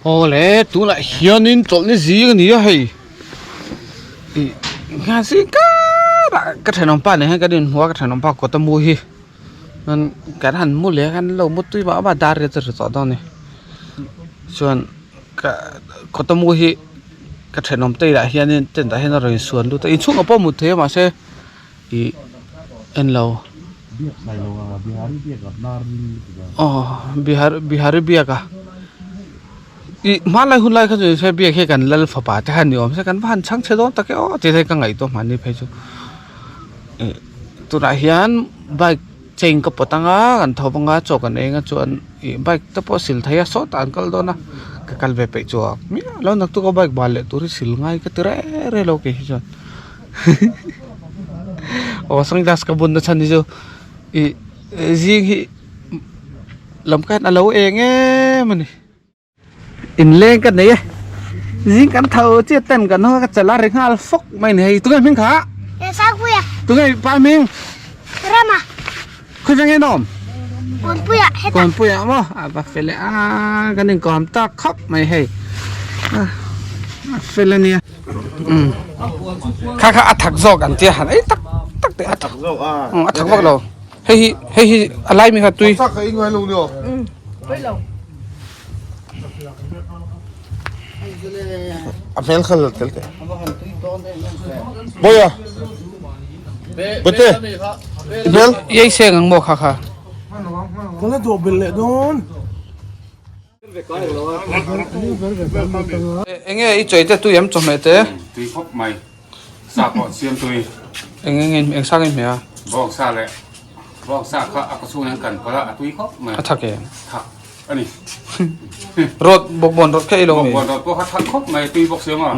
Awle tunah hianin chawlhni zing a ni a hei ih nghal zing karah ka thenawmpa nen hian kan inhmu a ka thenawmpa kawt a mu hi chuan kan han mu leh a kan lo mu tui mah mah dar riat a ri tawh dawn a ni chuan ka kawt a mu hi ka thenawm te inah hianin tent ah hian a rawn insuan lut a inchhungah pawh a mut thei a mahse ih en lo aw bihar bihari biak a ih hmanlai hun lai kha chu nise biak hi kan lal fapa te khan ni awm se kan va han chhang chhe dawn tak e aw tih te ka ngaihtuah hmanni phei chu ih tunah hian bike chain ka pawt anga kan tho anga chaw kan eng a chuan ih bike te pawh sil thei a sawtah an kal dawn a ka kal ve peih chu a miah lo naktuk a bike bal leh tur hi sil ngai ka ti reng reng lo kei hi chuan. Aw sunglass ka bun na chhan hi chu ih zing hi lam khan a lo eng em a ni inleng ka nei e zing kan tho chiat ten kan hawng a ka chala ri nghal fawk mai a ni hei tunge hming kha tunge pa hming Rama khawi veng nge awm Kawnpuia hetah Kawnpuia maw a va fel e a kan inkawm tak khawp mai hei a fel a nia. Kha kha a thak zawk an tia han ei tak tak teh a thak zawk a a thak vak lo hei hi hei hi a lai mi kha tui thak ka ingai lo nio a hmel khal tel te boya bete hmel yei seng ang maw kha kha kala do bel leh dawn Enge i chei te tui em chawhmeh te? Tui khawp mai. Sa pawh siam tui. Eng eng eng sa nge hmeh a? Bawk sa leh bawk sa kha a kawchhung in an kan pawlh a, a tui khawp mai. A thak em? Thak a ni. Rawt bawkbawn rawt kha ei lo mi? Bawkbawn rawt pawh kha thak khawp mai, tui bawk siam a.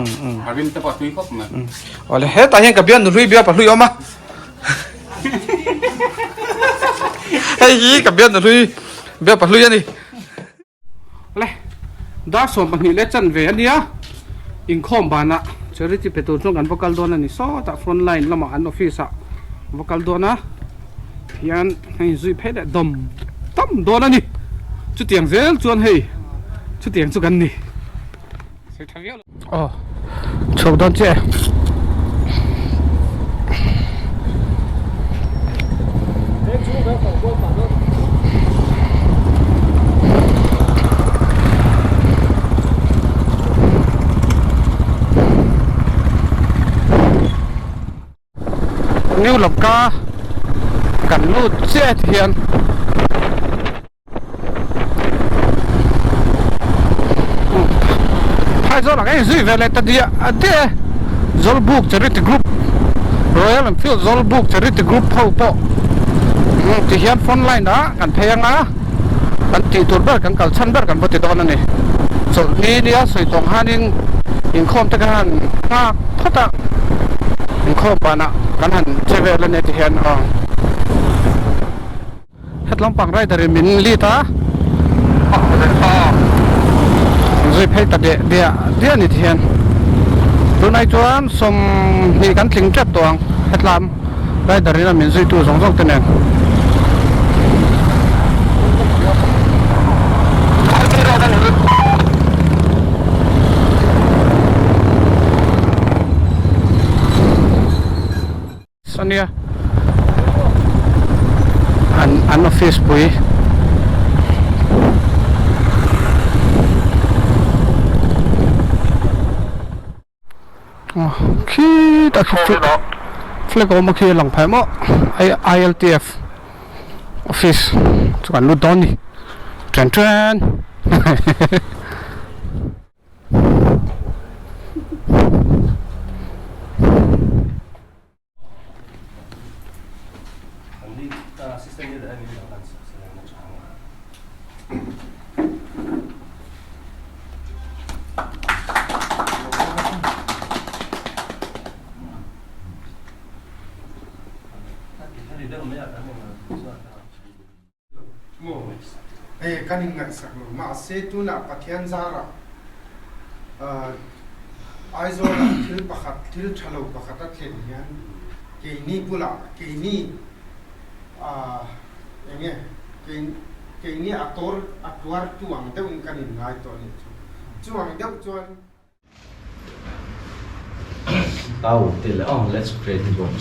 A rim te pawh a tui khawp mai. Awle hetah hian ka bian nuhlui bia pahlui awm a. Hei hi ka bian nuhlui bia pahlui a ni. Le, dar 12 leh chan ve a nia, inkhawm banah charity pe tur chuan kan va kal dawn a ni. Sawtah front line lamah an office ah va kal dawn a, hian hei zui phei leh dawm dawm dawn a ni. Chutiang zel chuan hei chutiang chu kan ni. Aw chhuak dawn chiah e. New Lamka kan lut chiah ti hian Phaizawl ang ei zui ve leh ta diah a diah e Zawlbuk Charity Group Royal Enfield Zawlbuk Charity Group ho pawh ti hian phone line ah kan phei anga kan tih tur ber kan kal chhan ber kan va ti dawn a ni chawlhni nia sawi tawng hanin inkhawm te khan nghak phawt a inkhawm banah kan han che vel a nia ti hian aw. Het lampang rider in min lead a zui phei ta diah diah diah ni ti hian tunai chuan 20 kan tling tep tawh ang hetlam rider in a min zui tu zawng zawng te nen. Ania an an office pui aw khitah khi flag flag a awm a khi a lang phai maw I_L_T_F office chu kan lut dawn a ni ṭhen ṭhen. Hei kan inngaihsak lo. Mahse tunah Pathian zarah Aizawlah thil pakhat, thil tha lo pakhat a thlen hian keini bulah keini eng nge keini a tor a tuartu ang deuhin kan inngai tawh a nih chu. Chuang deuh chuan. Tau te le oh let's pray to God.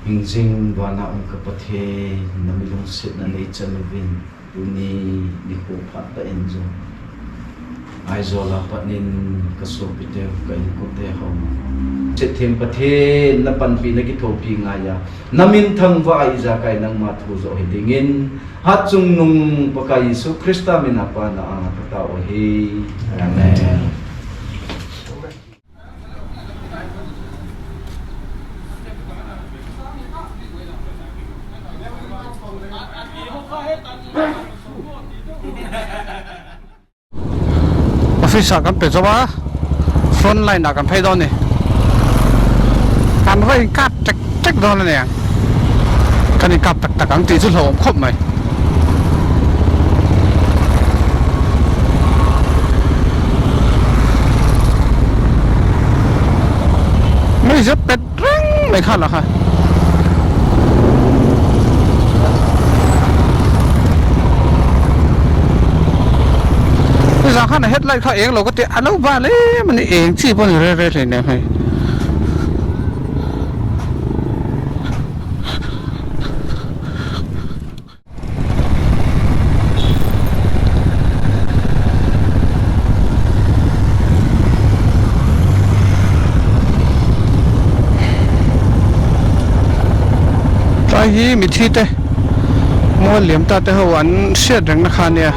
Ingjing vana um ka pathe na milung sit na nei chalovin tuni ni ho phat ta enzo. Aizawl ah panin ka sawpi deuh ka in kawp te ho. Sethem pathe na panpi na ki thopi ngai ya na min thang va ai za kai nang ma thu zo hi dingin hat cung nung paka Jesu Krista min apa na anga ka ta o hi. Amen. Office ah kan pe zo a front line ah kan phei dawn a ni kan va in kap tek tek dawn a ni ang kan in kap tak tak ang tih chu hlauhawm khawp mai. Mei zet pet reng mai kha la kha. Zah khan a headlight kha eng lo ka ti a lo bal em a ni eng chi pawh a ni rei rei hlei nem hei. Tlai hi mithi te mual liam ta te ho an hriat reng na kha nia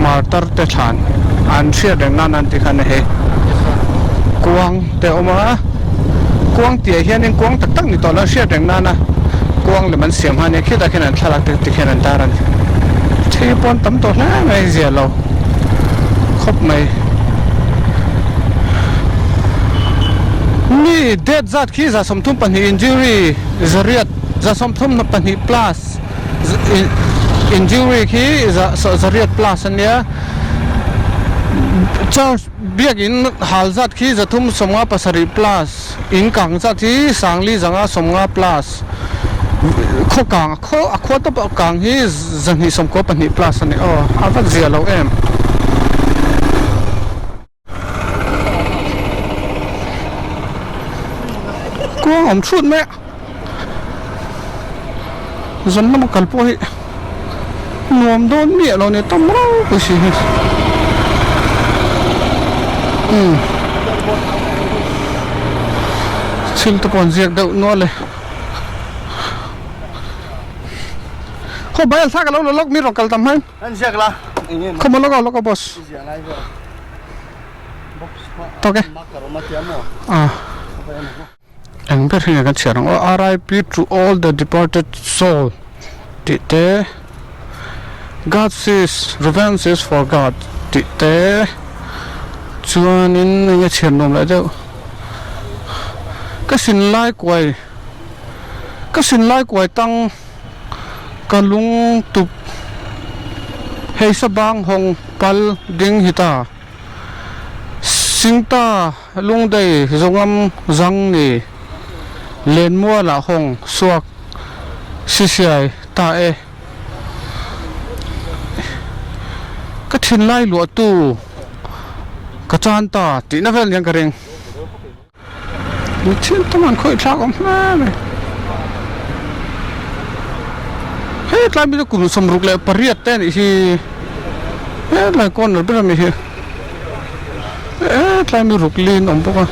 martar te thlan an hriat reng nan an ti kha nia hei kuang te a awm a kuang tih ah hianin kuang tak tak ni tawh lo hriat reng nana kuang lem an siam ha nia khitah khian an thlalak te tikhian an tar a ni thei pawn tam tawh hle mai zia lo khawp mai mi date zat khi 32 injury zariat 32 plus injury khi zariat plus a nia charge Biakin hal zat khi 357 plus, in kang zat hi 4,000 sawmnga plus, khaw kang a khaw a khua tawp a kang hi 292 plus a ni aw, a va zia lo em. Kuang awm thut mai a, zan lama kal pawh hi. Nuam dawn miah lo nia tam rau si hi. Umm. Thil te pawh an ziak deuh nual e. Khaw bai an thlak alo la lawk mi rawh kal tam hai. An ziak la. Khaw maw lawk aw lawk aw boss. Tawk e. Ah. Eng ber hi nge kan chhiar ang aw RIP to all the departed soul tih te God sees revenge is for God tih te chuanin eng nge chhiar nuam leh deuh ka sin lai kuai ka sin lai kuai tang ka lung tup hei sa bang hawng pal ding hi ta Singta Lungdei Zongam Zang ni Lenmualah hawng suak sisiai ta e. Ka thinlai luahtu ka chan ta tihna vel niang ka ring. Thil tam an khawih thlak awm hle mai. Hetlai mi chu kum 68 te anih hi hetlai corner ber ami hi hetlai mi ruk lin awm bawk a.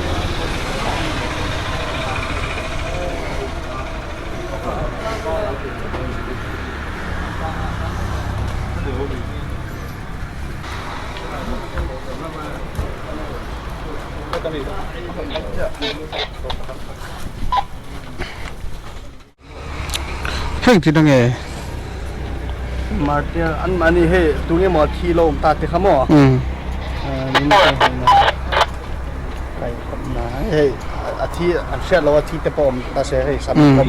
Heng ti na nge? Martyr an mahni hei tunge maw thi lo awm ta te kha maw? Min kai hei na kai khawp na hei a thi an hriat lo a thi te pawh awm ta se hei sam khawp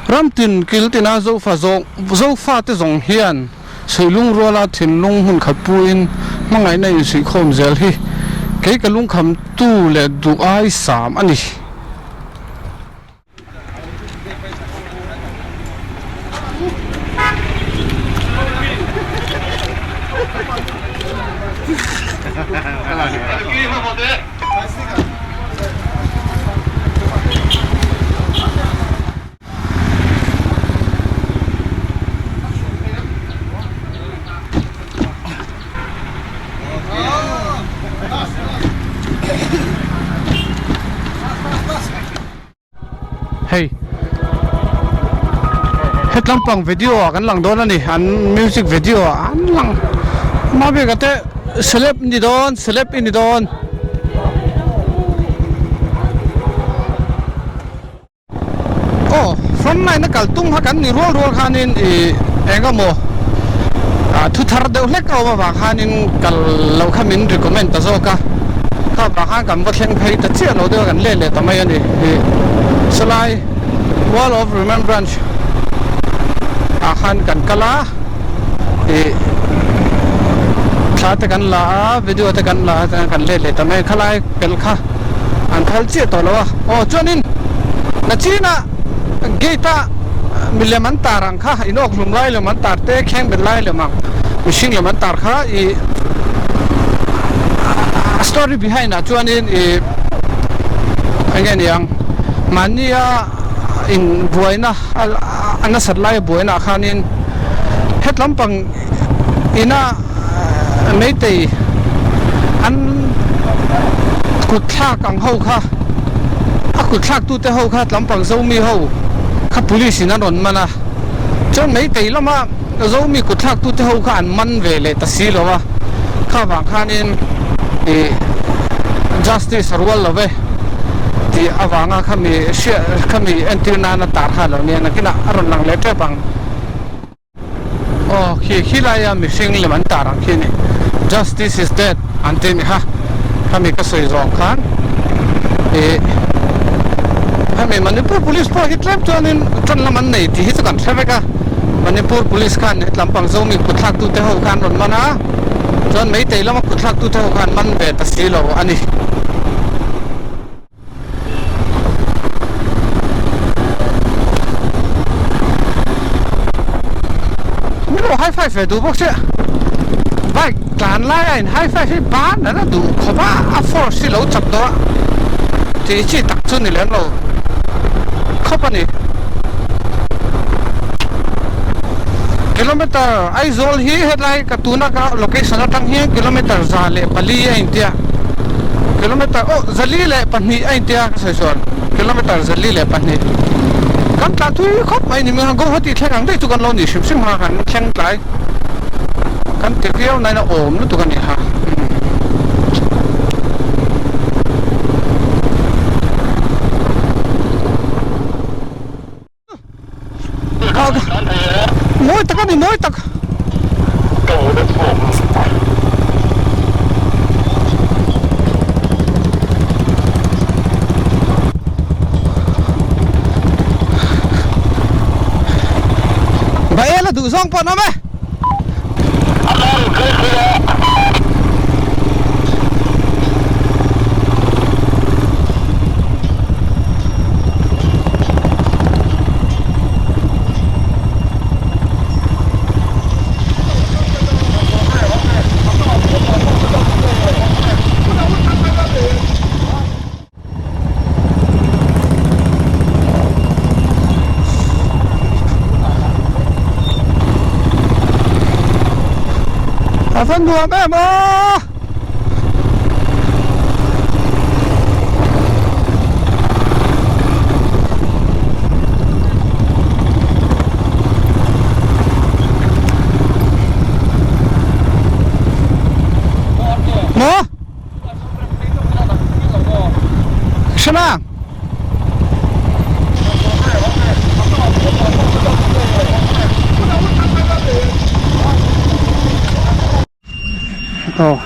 Ramtin kiltina Zofa zawng Zofate zawng hian suihlung ruala thinlung hmun khat puin hmangaihna insuihkhawm zel hi kei ka lungkhamtu leh duh ai sam a ni. Hei hetlam pang video ah kan lang dawn a ni an music video ah an lang hma bik ah te celeb ni dawn celeb i ni dawn. Aw front line a kal tung kha kan ni rual rual khanin ih eng emaw ah thu thar deuh hlek a awm avang khanin kal loh kha min recommend ta zawk a kha vang khan kan va thleng phei ta chiah lo deuh a kan let leh ta mai a ni ih sawlai wall of remembrance ah khan kan kal a ih thla te kan la a video te kan la a kan let leh ta mai a khalai pel kha an phal chiah tawh lo a aw chuanin nachina gate a milem an tar ang kha inawk hlum lai lem an tar te kheng bet lai lem ang mihring lem an tar kha ih a story behind ah chuanin ih eng nge niang mahnia in buaina a nasat laia buaina ah khanin het lampang ina meitei an kut thlak ang ho kha a kut thlak tute ho kha tlampang zomi ho kha police in an rawn man a chuan meitei lama zomi kut thlak tute ho kha an man ve leh ta si lo a kha vang khanin ih justice a rual lo ve tih avanga khami hriat khami entir nana tar kha a lo nia nakinah a rawn lang leh tep ang. Aw khi khi laia mihring lem an tar ang khi a ni justice is dead an ti a ni kha khami ka sawi zawng khan ih hemi Manipur police pawh hi tlem chuanin tan lam an nei tih hi chu kan hre vek a Manipur police khan hetlam pang zomi kutthlak tute ho khan an rawn man a chuan meitei lama kutthlak tute ho khan man ve ta si lo a ni. Min lo high five ve duh bawk sia bike tlan lai a in high five hi ban an a duh khawp a a force hi lo chak deuh a tih chi tak chu ni lem lo khawp a ni kilometer Aizawl hi hetlai ka tuna ka location atang hian kilometer 104 a intia. Kilometer aw 402 a intia ka sawi chuan kilometer 402 kan tlan thui khawp mai ni mai Guwahati thleng ang daih chu kan lo ni hrim hrim ha kan thleng tlai kan ti viau nain a awm lutuk a ni ha. Mawi tak a ni mawi tak. Bael a duh zawng pawh an awm e. A va nuam em a! Maw? Hrana Aw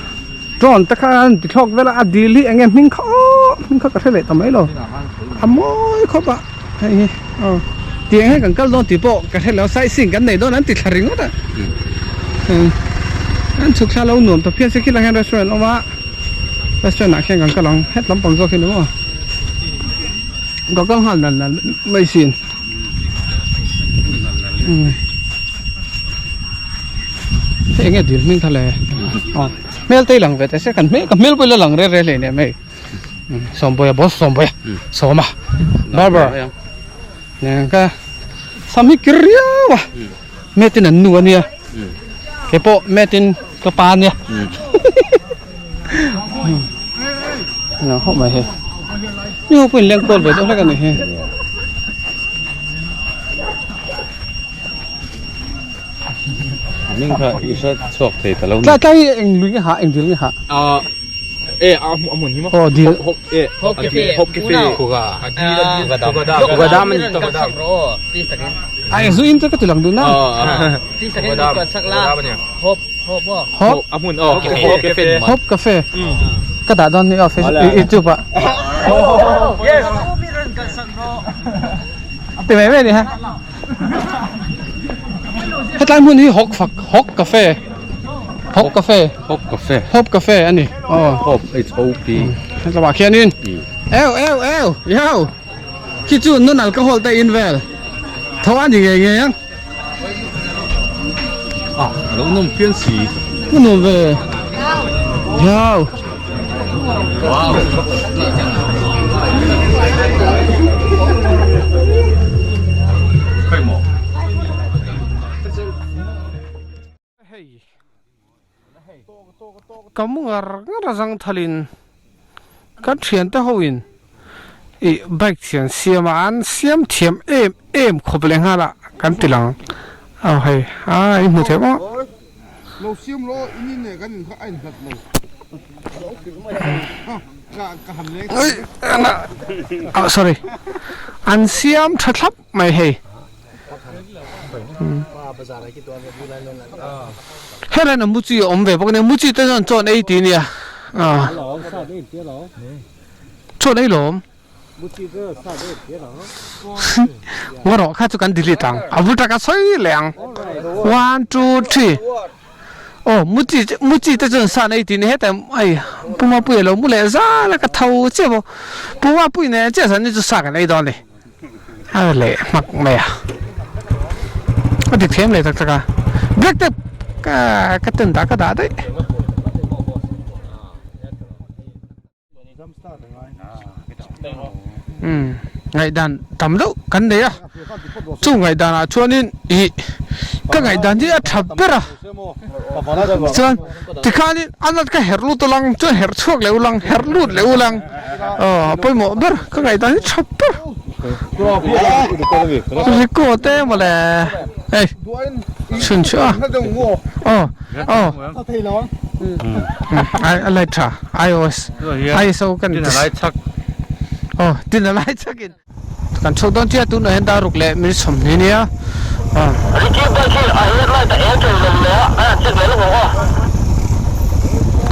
drone te kha an ti thlawk vel a a dil hi eng nge hming kha aw hming kha ka hre leh ta mai lo a mawi khawp a hei hi aw tiang hian kan kal dawn tih pawh ka hre lo sightseeing kan nei dawn an ti thla ringawt a an chhuk thla lo nuam ta phian se khilaiah hian restaurant a awm a restaurant ah khian kan kal ang het lampang zawk hi ni maw ka kal nghal nal nal mai sin hei enge dil hming kha le aw. Hmel te lang ve te se kan hmel ka hmel pawh ila lang rel rel hlei nem hei. Sawmbawiha boss Sawmbawiha Sawma barber nen ka sam hi kir riau a metin an nu ania kei pawh metin ka pa ania nang hawp mai hei mi ho pawh in leng kual ve deuh hlek ani hi. Ming kha i hre chhuak thei ta lo ni. Tlai tlai hi eng lui nge ha eng dil nge ha. Ah e a a hmun hi maw. Aw dil. Hop e Hop cafe. Hop cafe. Kuga. Kuga Kuga dam ani to. Please takin. A eng zu in te ka ti lang dun na. Please takin ka sak la. Hop hop aw. Hop A hmun aw Hop cafe. Hop cafe. Ka dah dawn ni aw Facebook YouTube ah. Yes. Ti mai mai ni ha. Hetlai hmun hi Hawk fak Hawk Cafe Hawk Cafe Hawk Cafe Hawk Cafe a ni aw Hawk H O P Hetlawah khianin eu eu eu eu khi chu non alcohol te in vel tho a ni ngei ngei ang Ah a lo nawm phian si a nuam ve Wow Wow Hei ka mu ngar ngar a zang thalin kan thiante ho in ih bike thian siam a an siam thiam em em khawp leh nghal a kan ti lang aw hei a i hmu thei maw. Ah sorry an siam tha thlap mai hei helai na muchi a awm ve bawk a nia muchi te chuan chaw an ei tih a nia ah chaw an ei lawm. Ngaw rawh kha chu kan delete ang a vul taka sawi leh ang one two three aw muchi muchi te chuan sa nei tih ni hetah hei puma pui alo mu leh zal a ka tho chiah bawk puma pui nen chiah chuan ni chu sa kan ei dawn a ni a leh hmak mai a a dik thiam leh tak tak a black tape ka ka ten dah ka dah daih. Ngaihdan tam deuh kan nei a, chu ngaihdanah chuanin ih ka ngaihdan hi a tha ber a, chuan tikhanin a nat ka herh lut ulang chuan herh chhuak leh ulang herh lut leh ulang aw a pawimawh ber ka ngaihdan hi tha ber record te mawle hei chhun chhuah a aw aw. A light tha iOS ISO kan tin a lai chak oh tin a lai chak in kan chhuk dawn chiah tunah hian dar ruk leh minute 20 nia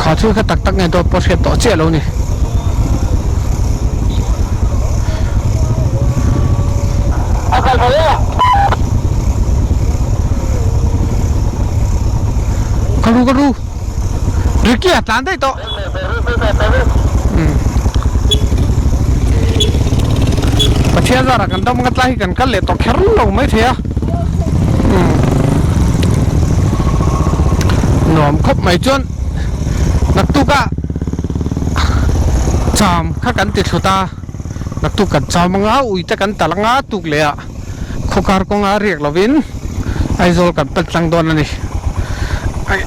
kha thil kha tak tak nge dawt pawh hriat tawh chiah lo ni Ka lu ka lu Ricky a tlan daih tawh Pathian zarah kan dam ngat lai hi kan kal leh tawh kher lo mai thei a Nuam khawp mai chuan naktuk ah cham kha kan ti thlut a naktuk kan cham anga ui te kan tal anga tuk leh ah khawkar kawnga riak lovin Aizawl kan pan tlang dawn a ni. Ai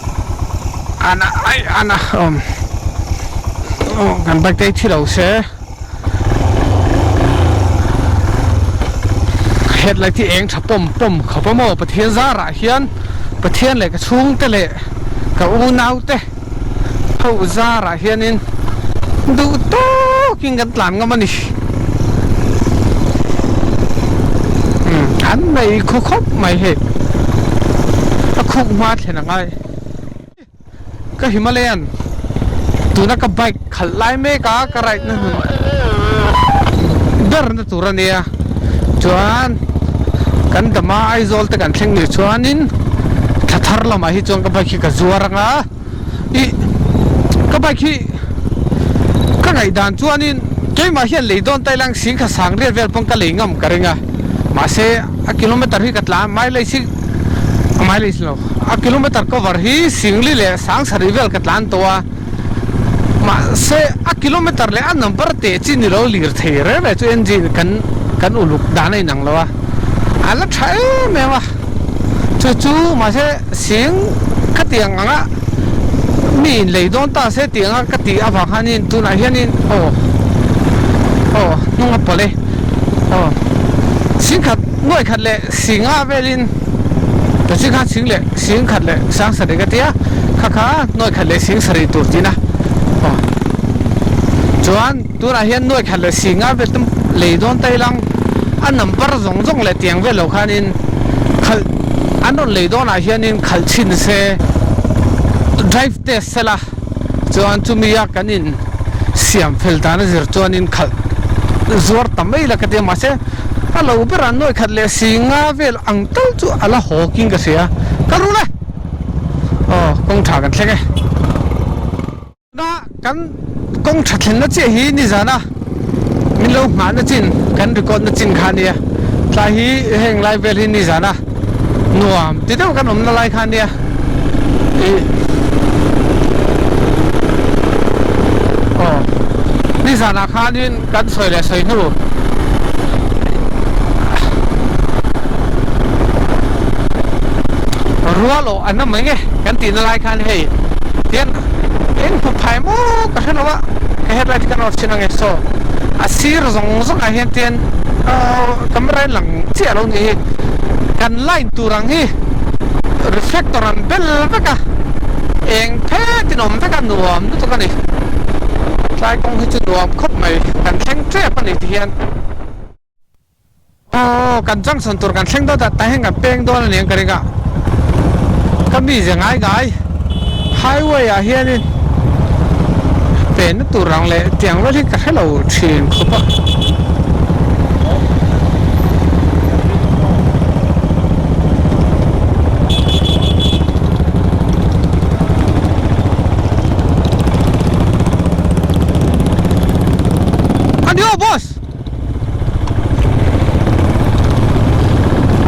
ana ai ana awm aw kan bike te hi thi lo se headlight hi eng tha pawm pawm khawp a maw Pathian zarah hian Pathian leh ka chhungte leh ka unaute ho zarah hianin duh tawkin kan tlan ngam a ni umm an nei khaw khawp mai hei a khuk hma thlen a ngai ka Himalayan tuna ka bike khalh lai mek a ka ride na hnun ber na tur a nia chuan kan dama Aizawl te kan thleng nih chuanin thla thar lamah hi chuan ka bike hi ka zuar anga ih ka bike hi ka ngaihdan chuanin keimah hian lei dawn ta ila ang sing kha sang riat vel pawn ka lei ngam ka ring a mahse a kilometer hi ka tla mileage hi. Mileage lo a kilometer cover hi singli leh sang sarih vel ka tlan tawh a mahse a kilometer leh a number teh chi ni lo lir thei reng reng chu engine kan kan uluk dan a inang lo a a la tha em em a chu chu mahse sing khatiang anga mi in lei dawn ta se tih anga ka tih avang hianin tunah hianin aw aw hnung a pawlh e aw singkhat nuai khat leh Singa velin ka chi khan sing leh sing khat leh sang sarih ka tia kha kha nuai khat leh sing sarih tur tina aw chuan tunah hian nuai khat leh singa vel te lei dawn ta ilang a number zawng zawng leh tiang vel lo khanin khalh an rawn lei dawnah hianin khalh chhin se drive test sela chuan chumi a kan in siam fel dan a zir chuanin khalh zuar ta mai la ka tia mahse A lo berah nuai khat leh si nga vel ang tal chu a la hawkin ka hria. Ka rul e! Aw, kawng tha kan thleng e. Tuna kan kawng tha thlenna chiah hi nizana min lo nghahna chin, kan record na chin kha a nia. Tlai hi heng lai vel hi nizana nuam ti deuh kan awmna lai kha a nia. Ih. Aw, nizanah khanin. Kan sawi leh sawi hnu. Rual aw an awm mai nge kan tihna lai khan hei tian eng hmu phai maw ka hre lo a ka headlight hi kan off chin ange saw a sir zawng zawng ah hian tian camera in lang chiah lo ni hi kan line tur ang hi reflector an bel vek a eng phet in awm vek a nuam lutuk a ni tlai kawng hi chu nuam khawp mai kan thleng tep a ni ti hian aw kan junction tur kan thleng dawn ta tah hian kan peng dawn a ni ang ka ring a ka mi ze ngai ngai highway ah hianin penna tur ang leh tiang vel hi ka hre lo thin khawp a. Ani aw boss.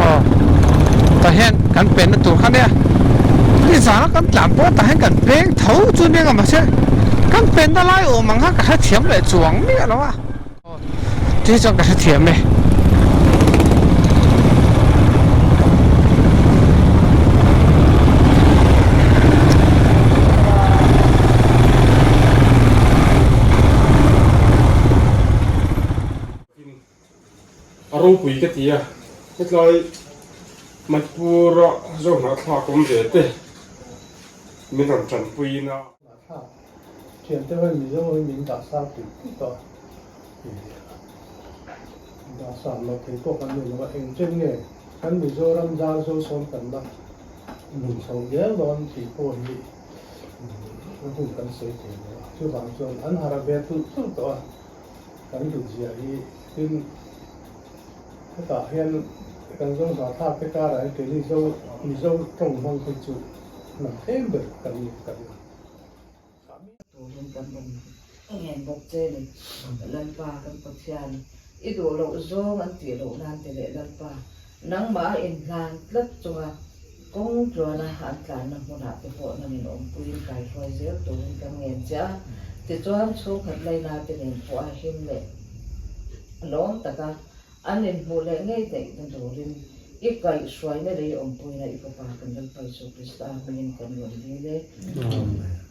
Aw. Tah hian kan pen na tur kha nia. Ni zana kan tlan pawh tah hian kan peng tho chu nia nga mahse kan pen na lai awm ang kha ka hrethiam leh chuang miah lo a. Tih chuan ka hrethiam e. A ropui ka ti a, hetlai Manipur-a Zohnahthlak awm ve te min rawn tanpuiin a. Thlak thian te hian Mizo hi min dah sang tih tih tawh a, dah sang loh thei pawh kan ni lo a, eng chen nge kan Mizoram zar zo sawn kan la nun chho zel dawn tih pawh hi a hun kan sawi thei lo a, chuvang chuan an harh ve tulh tulh tawh a, kan hlut zia hi tin hetah hian kan zo hnahthlak te karah hian keini zo Mizo tawng hmang hi chu Hnam tlem ber kan ni ka ring. Turin kan rawn ngen bawk che ni. Lalpa kan Pathian, i duh loh zawng an tih loh nan ti leh Lalpa, nangmah a inhlan tlat chunga kawng tluana an tlanna hmunah te pawh nangin awmpuiin kaihruai zel turin kan ngen che a. Tichuan chhungkhat laina te nen pawh a him leh lawm taka An inhmuh leh ngei theihna turin i kaihhruaina lei awmpuina i fapa kan Lalpa Isu Krista hmingin kan rawn dil e. Amen.